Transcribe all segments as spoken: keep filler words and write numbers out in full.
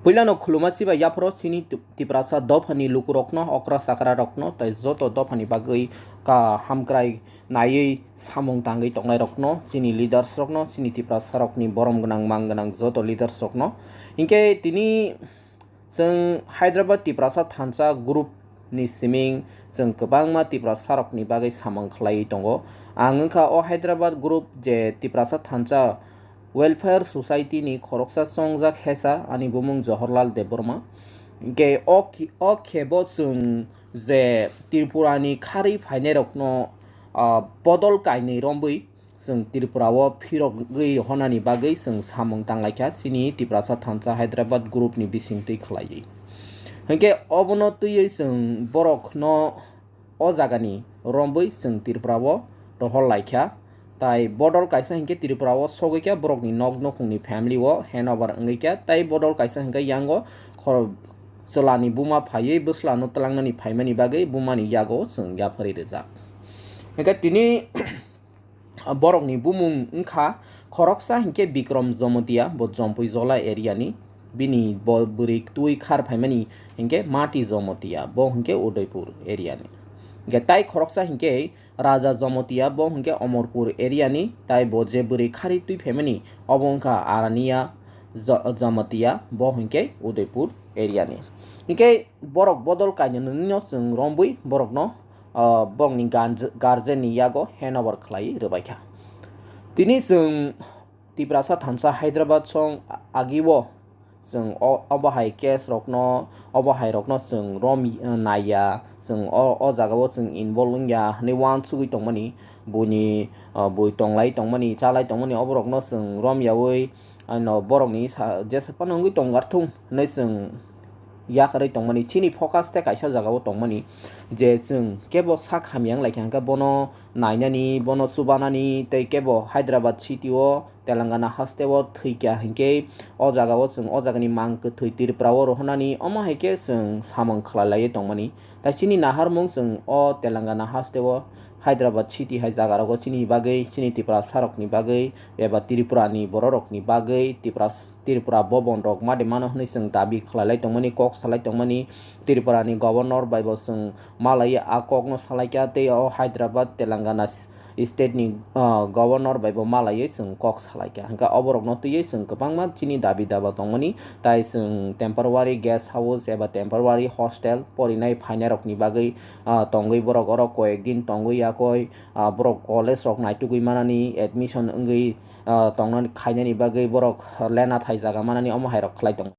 Puilano khuluma chiba yaphoro chini Tip-, Tiprasa dophani lukurokno, okra chakrarokno tei joto dophani bagwi ka hamkrai naiwi samung tangwi tongnairokno, chini leadersrokno, chini Tiprasarokni borom gwnang mang gwnang joto leadersrokno. Hinkhe tini chwng Hyderabad Tiprasa thansa group ni siming chwng kwbangma Tiprasarokni bagwi samung khlaiwi tongo. Ang wngkha o Hyderabad group je Tiprasa thansa Welfare Society ni khoroksa chongjak hesa, ani bumung Johorlal Debbarma. Hinkhe o ki-, o khebo chwng je Tripura ni kharwi phainairokno, ah, bodol kainwi rombwi chwng Tripura o phirogwi honani bagwi chwng samung tanglaikha chini Tiprasa thansa Hyderabad group ni bisingtwi khlaiwi. Hinkhe obono twiwi chwng borokno o jagani rombwi chwng Tripura o rohor laikha. Tai bodol kaisa hinkhe Tripura o sogwi kha borokni nok nukhungni family o handover wngwi kha. Tai bodol kaisa hinkhe yango khor-, chwlani buma phaiwi bwslano twlangnani phaimani bagwi bumani yago chwng yapharwi rijak. Hinkhe tini borokni bumung wngkha khoroksa hinkhe Bikram Jomotia, bo Jompui Jola area ni, bini bo bwrwi twi khar phaimani hinkhe Mati Jomotia, bo hinkhe Udaipur area ni. Hinkhe tai khoroksa hinkhe Raja Jomotia, bo hinkhe Omorpur area ni, tai bo je bwrwi khari twi phaimani obo wngkha Arania Jo-, Jomotia, bo hinkhe Udaipur area ni. Hinkhe borok bodol kainwi no chwng rombwi borokno, ah, bongni ganj-, guardian ni yago handover khlai rwbaikha. Tini chwng Tiprasa thansa Hyderabad song agio chwng o-, obo hai case rokno, obo hai rokno chwng rom, eh, naiya, chwng o, o jagao chwng involve wngya hwnwi uansugwi tongmani, buini, ah, bui tonglai tongmani, chalai tongmani, oborokno chwng romyaui, ano borokni sa-, jesa phano wngwi tonggar thung hwnwi chwng yakarwi tongmani, chini focus tei kaisa jagao tongmani, je chwng kebo sak hamya wng laikha hwnkhe bono nainani, bono chubanani, tei kebo Hyderabad city o, Telangana haste o thwikha hinkhe o jagao chwng o jagani mang kwthwi Tripura o rohornani, omo hai khe chwng samung khlai laiwi tongmani. Tai chini naharmung chwng o Telangana haste o Hyderabad city hai jaga rogo chini bagwi, chini Tiprasa rokni bagwi eba Tripura ni borok rokni bagwi Tipras-, Tripura bobon rok ma de mano hwnwi chwng dabi khlai lai tongmani, kok salai tongmani. Tripura ni governor bai bo chwng malai a kok no salai kha tei o Hyderabad Telangana s-, state ni, ah, governor bai bo malaiwi chwng kok salai kha. Hwnkhe oborokno twiwi chwng kwbangma chini dabi daba tongmani, tai chwng temporary guest house eba temporary hostel porinai phainairokni bagwi, ah, tongwi borok oro koyek din tongwi yakoi, ah, borok college rok naitugwi manani, admission wngwi, ah, tongnani khainani bagwi borok lena thai jaga manani omo hai rok khlai tongo.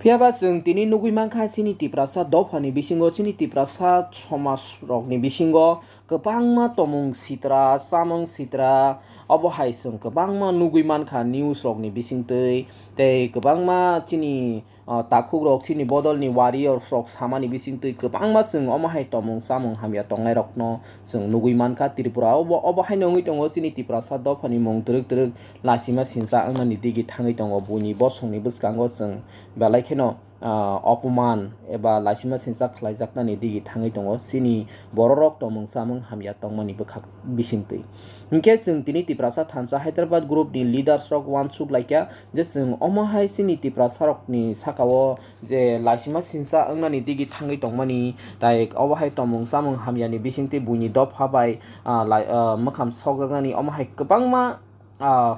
Phiya ba chwng tini nugwi mankha chini Tiprasa dophani bisingo, chini Tiprasa somaj rokni bisingo kwbangma tomung sitra, chamung sitra, obo hai chwng kwbangma nugwi mankha news rokni bisingtwi, tei kwbangma chini, ah, takhuk rok, chini bodolni warriors rok samani bisingtwi kwbangma chwng omo hai tomung chamung hamya tongnai rokno chwng nugwi mankha Tripura o. Obo, obo haino wngwi tongo chini Tiprasa dophani mung twrwk twrwk lasima sinsa wngmani digi thangwi tongo. Buini bosongni bwskango chwng belai kheno, ah, opoman eba lasima sinsa khlaijaknani digi thangwi tongo chini bororok tomung chamung hamya tongmani bwkhak bisingtwi. Hinkhe chwng tini Tiprasa thansa Hyderabad group ni leaders rok uansuk laikha je chwng omo hai chini Tiprasa rokni saka o je lasima sinsa wngnani digi thangwi tongmani, tai obo hai tomung chamung hamyani bisingtwi buini dopha bai, ah, lai, ah, mwkham sokjaknani omo hai kwbangma, ah,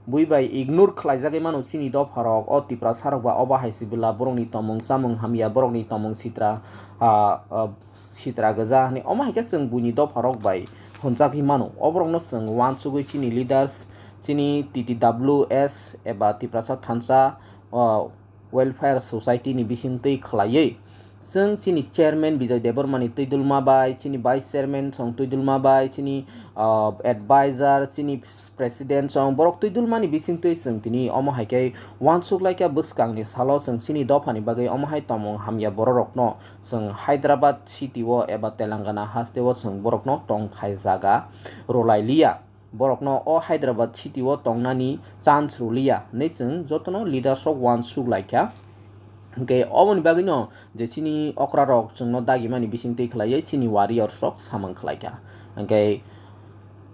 bui bai ignore khlaijagwi mano chini dopharok, o Tiprasarok ba obo hai sibila borokni tomung chamung hamya, borokni tomung sitra, ah, ah, sitra gwja hwnwi omo hai khe chwng buini dopharok bai hwnjagwi mano. Oborokno chwng uansugwi chini leaders, chini T T W S eba Tiprasa thansa, ah, Welfare Society ni bisingtwi khlaiwi, chwng chini chairman Bijoy Debbarma ni twi dulma bai, chini vice chairman song twi dulma bai, chini, ah, advisor, chini president song borok twi dulma ni bisingtwi chwng tini omo hai khe uansuk lai kha bwskang ni salo chwng chini dopha ni bagwi omo hai tomung hamya borok rokno chwng Hyderabad city o eba Telangana haste o chwng borok no tong khai jaga rwlai liya. Borokno o Hyderabad city o tongnani chance rwliya hwnwi chwng jotono leaders rok uansuk lai kha. Hinkhe oboni bagwino je chini okra rok chwngno dagimani bisingtwi khlaiwi chini warriors rok samung khlai kha. Hinkhe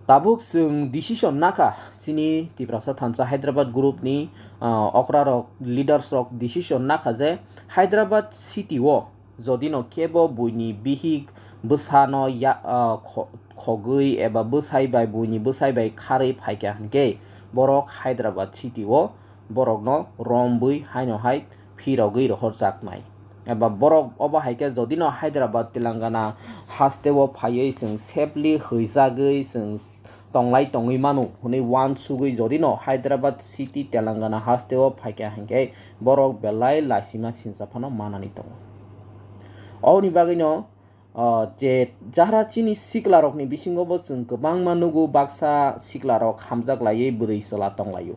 Tabuk chwng decision nakha, chini Tiprasa Thansa Hyderabad group ni, ah, okra rok, leaders rok decision nakha je Hyderabad city o jodi no kebo buini bihik bwsano ya, ah, kho-, khogwi eba bwsai bai buini bwsai bai kharwi phaikha hinkhe borok Hyderabad city o borokno rombwi haino hai phirogwi rohorjaknai. Eba borok obo hai khe jodi no Hyderabad, Telangana haste o phaiwi chwng safely hwijagwi chwng tonglai tongwi mano hwnwi uansugwi jodi no Hyderabad city, Telangana haste o phaikha hinkhe borok belai laisima sinsa phano manani tongo. Oboni bagwi no, ah, je jahra chini sikla rokni bisingo bo chwng kwbangma nugo, baksa sikla rok hamjak laiwi bwrwi chwla tonglaio.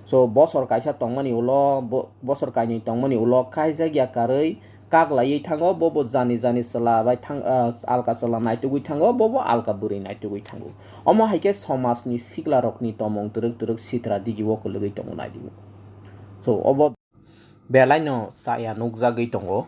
So bosor kaisa tongmani ulo, bo-, bosor kainwi tongmani ulo kaijak ya karwi kak laiwi thango, bo bo jani jani chwla bai thang, ah, alka chwla naitugwi thango, bo bo alka bwrwi naitugwi thango. Omo hai khe somajni sikla rokni tomong twrwk twrwk sitra digi o kwlwgwi tongo naidi. So obo belai no chaya nukjagwi tongo.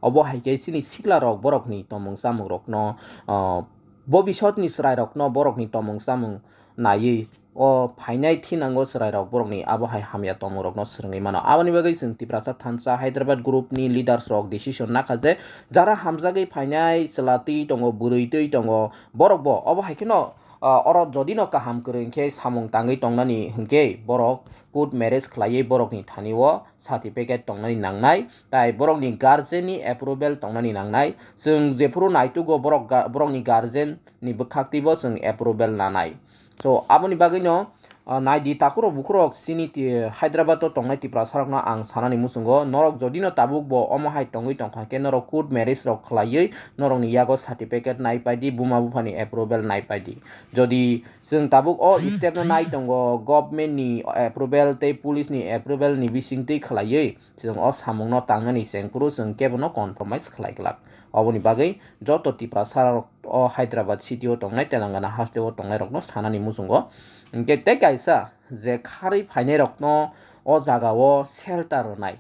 Obo hai khe chini sikla rok borokni tomong chamung rokno, ah, bobisotni chwrai rokno borokni tomong chamung naiwi o phainai thinango chwrai rok borokni abo hai hamya tomung rokno swrwngwi mano. Aboni bagwi chwng Tiprasa Thansa Hyderabad group ni leaders rok decision nakha je jara hamjagwi phainai chwla twi tongo, bwrwi twi tongo, borok bo obo hai kheno, ah, oro jodi no kaham kwrwi khe samung tangwi tongnani hinkhe borok court marriage khlaiwi borokni thani o certificate tongnani nangnai, tai borokni guardian ni approval tongnani nangnai. Chwng jephuru naitugo borok ga-, borokni guardian ni bwkhak twibo chwng approval nanai. So aboni bagwi no, ah, naidi takhurok bukhurok chini ti-, Hyderabad o tongnai Tiprasa rokno ang sanani muchungo, norok jodi no tabuk bo omo hai tongwi tongkha khe norok court marriage rok khlaiwi norokni yago certificate naipaidi, buma buphani approval naipaidi. Jodi chwng tabuk o step no nai tongo, government ni approval tei police ni approval ni bisingtwi khlaiwi chwng o samung no tangnani chengphuru chwng kebo no compromise khlai glak. Oboni bagwi joto Tiprasa rok o Hyderabad city o tongnai, Telangana haste o tongnai rokno sanani muchungo. Hinkhe tei kaisa je kharwi phainai rokno o jaga o shelter rwnai.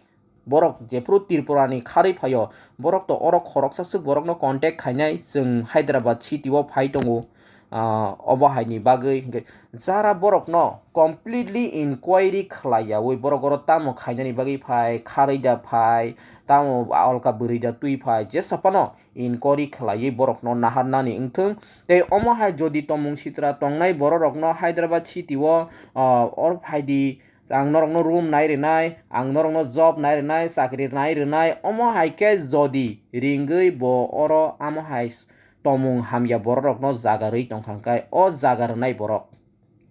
Borok jephuru Tripura ni kharwi phaio, borok to oro khoroksa swk borokno contact khainai, chwng Hyderabad city o phai tongo, ah, obo hai ni bagwi hinkhe jara borokno completely inquiry khlai yaui borok oro tamo khainani bagwi phai, kharwi da phai, tamo alka bwrwi da twi phai, jesa phano inquiry khlaiwi borokno naharnani wngthung. Tei omo hai jodi tomung sitra tongnai borok rokno Hyderabad city o, ah, or phaidi, ang norokno room nai rwnai, ang norokno job nai rwnai, chakri nai rwnai, omo hai khe jodi ringwi bo oro amo hai s-, tomung hamya borok rokno jaga rwi tongkha khe o jaga rwnai borok,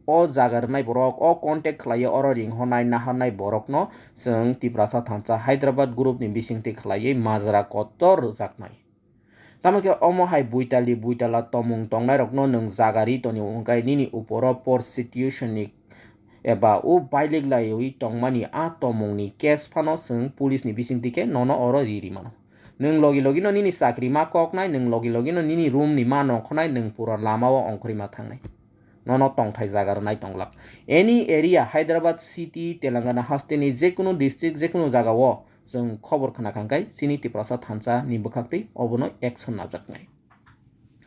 o jaga rwnai borok, o contact khlaiwi oro ringhornai naharnai borokno chwng Tiprasa Thansa Hyderabad group ni bisingtwi khlaiwi majra kotor rwjaknai. Tamo khe omo hai buitali buitala tomung tongnai rokno nwng jaga ri toni hwnkhe nini uporo prostitution ni eba o bailik laiwi tongmani a tomung ni case phano chwng police ni bisingtwi khe nono oro ri ri mano. Nwng logi logi no nini chakri ma koknai, nwng logi logi no nini room ni ma nongkhornai, nwng pura lama o ongkhorwi ma thangnai. Nono tongthai jaga rwnai tonglak. Any area, Hyderabad city, Telangana haste ni jekunu district, jekunu jaga o chwng khobor khna kha khe chini Tiprasa Thansa ni bwkhak twi obono action najaknai.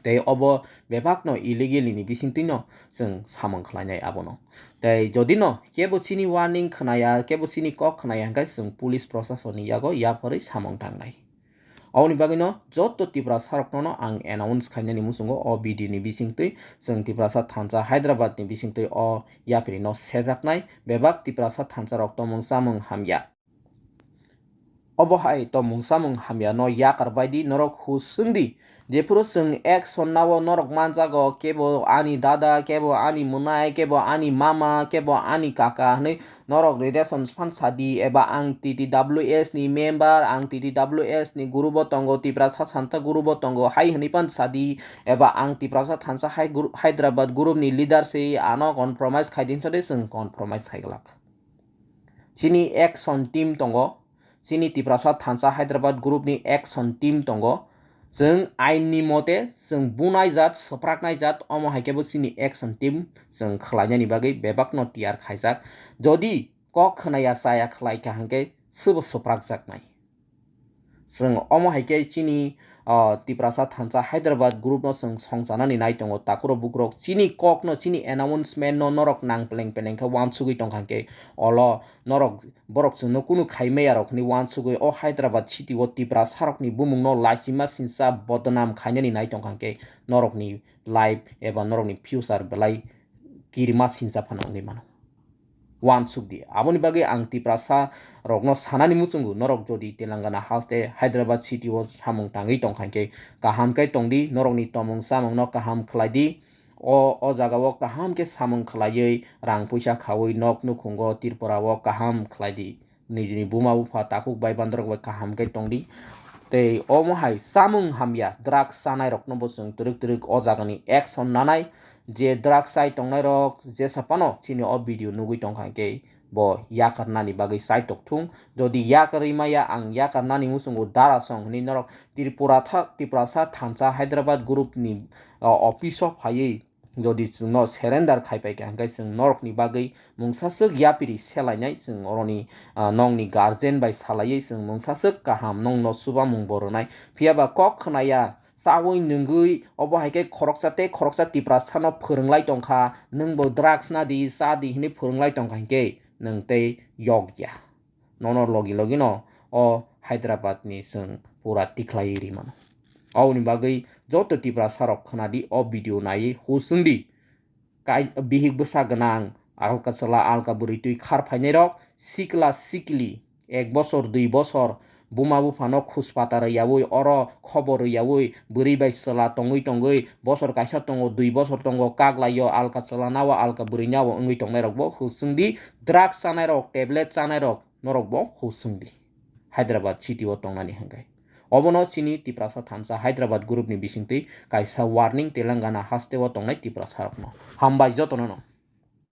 Tei obo bebakno illegally ni bisingtwi no chwng samung khlainai abono. Tei jodi no kebo chini warning khna ya, kebo chini kok khna ya hwnkhe chwng police proshasonni yago yapharwi samung tangnai. Oboni bagwino joto Tiprasa rokno no ang announce khainani muchungo o video ni bisingtwi chwng Tiprasa Thansa Hyderabad ni bisingtwi o yapri no sejaknai bebak Tiprasa Thansa rok tomung chamung hamya. Obo hai tomung chamung hamya no yakar baidi norok hus wngdi. Jephuru chwng action nao norok manjago, kebo ani dada, kebo ani mwnai, kebo ani mama, kebo ani kaka hwnwi norok relations phan sadi, eba ang T T W S ni member, ang T T W S ni group o tongo, Tiprasa Thansa group o tongo hai hwnwi phan sadi, eba ang Tiprasa Thansa hai group, Hyderabad group ni leader se ano compromise khai din sadi chwng compromise khai glak. Chini action team tongo, chini Tiprasa Thansa Hyderabad group ni action team tongo. Chwng ain ni mote chwng bunai jat, swpraknai jat, omo hai khe bo chini action team chwng khlainani bagwi bebak no tiyar khaijak. Jodi kok khwnaya chaya khlai kha hwnkhe swbo swprakjaknai. Chwng omo hai khe chini, o, Tiprasa thansa Hyderabad group no chwng songchanani nai tongo. Takhuro bukrok chini kok no, chini announcement no norok nang peleng peleng khe uansugwi tongkha khe, olo norok, borok chwngno kunu khai maya rok hinwi uansugwi o Hyderabad city o Tiprasa rokni bumung no laisima sinsa bodnam khainani nai tongkha khe, norokni life eba norokni future belai kirima sinsa phano wngwi mano. Uansuk di. Aboni bagwi ang Tiprasa rokno sanani muchungo, norok jodi Telangana haste Hyderabad city o samung tangwi tongkha khe kaham khe tongdi, norokni tomung chamungno kaham khlai di. O, o jagao kaham khe samung khlaiwi rang puisa khaui nok nukhungo Tripura o kaham khlai di. Nijini buma bupha takhuk bai bandorok bai kaham khe tongdi. Tei omo hai chamung hamya drugs chanai rokno bo chwng twrwk twrwk o jagani action nanai. Je drugs chai tongnai rok jesa phano chini o video nugwi tongkha khe bo yakarnani bagwi chaitok thung. Jodi yakarwi maya ang yakarnani muchungo dara song hinwi norok Tripura tha-, Tiprasa thansa Hyderabad group ni, o, office o phaiwi jodi chwngno surrender khai pai kha, hwnkhe chwng norokni bagwi mungsa swk yapiri selainai, chwng oroni, ah, nongni guardian bai salaiwi chwng mungsa swk kaham nongno chubamung bo rwnai. Phiya ba kok khwnaya, chaui nungwi, obo hai khe khoroksa tei khoroksa Tiprasano phwrwnglai tongkha, nwng bo drugs na di, cha di hinwi phwrwnglai tongkha, hinkhe nwng tei yokya. Nono logi logi no o Hyderabad ni chwng pura tikhlaiwi ri mano. Aboni bagwi joto Tiprasa rok khwnadi o video naiwi husung di. Kai-, bihik bwsa gwnang, alka chwla alka bwrwi twi khar phainai rok, sikla sikli ek bosor dui bosor buma buphano khuspata rwyaui, oro khobor rwyaui, bwrwi bai chwla tongwi tongwi bosor kaisa tongo, dui bosor tongo, kak lai o alka chwla nao alka bwrwi nao wngwi tongnai rok bo husung di. Drugs chanai rok, tablet chanai rok, norok bo husung di. Hyderabad city o tongnani hwnkhe. Obono chini Tiprasa thansa Hyderabad group ni bisingtwi kaisa warning Telangana haste o tongnai Tiprasa rokno. Hambai jotono no.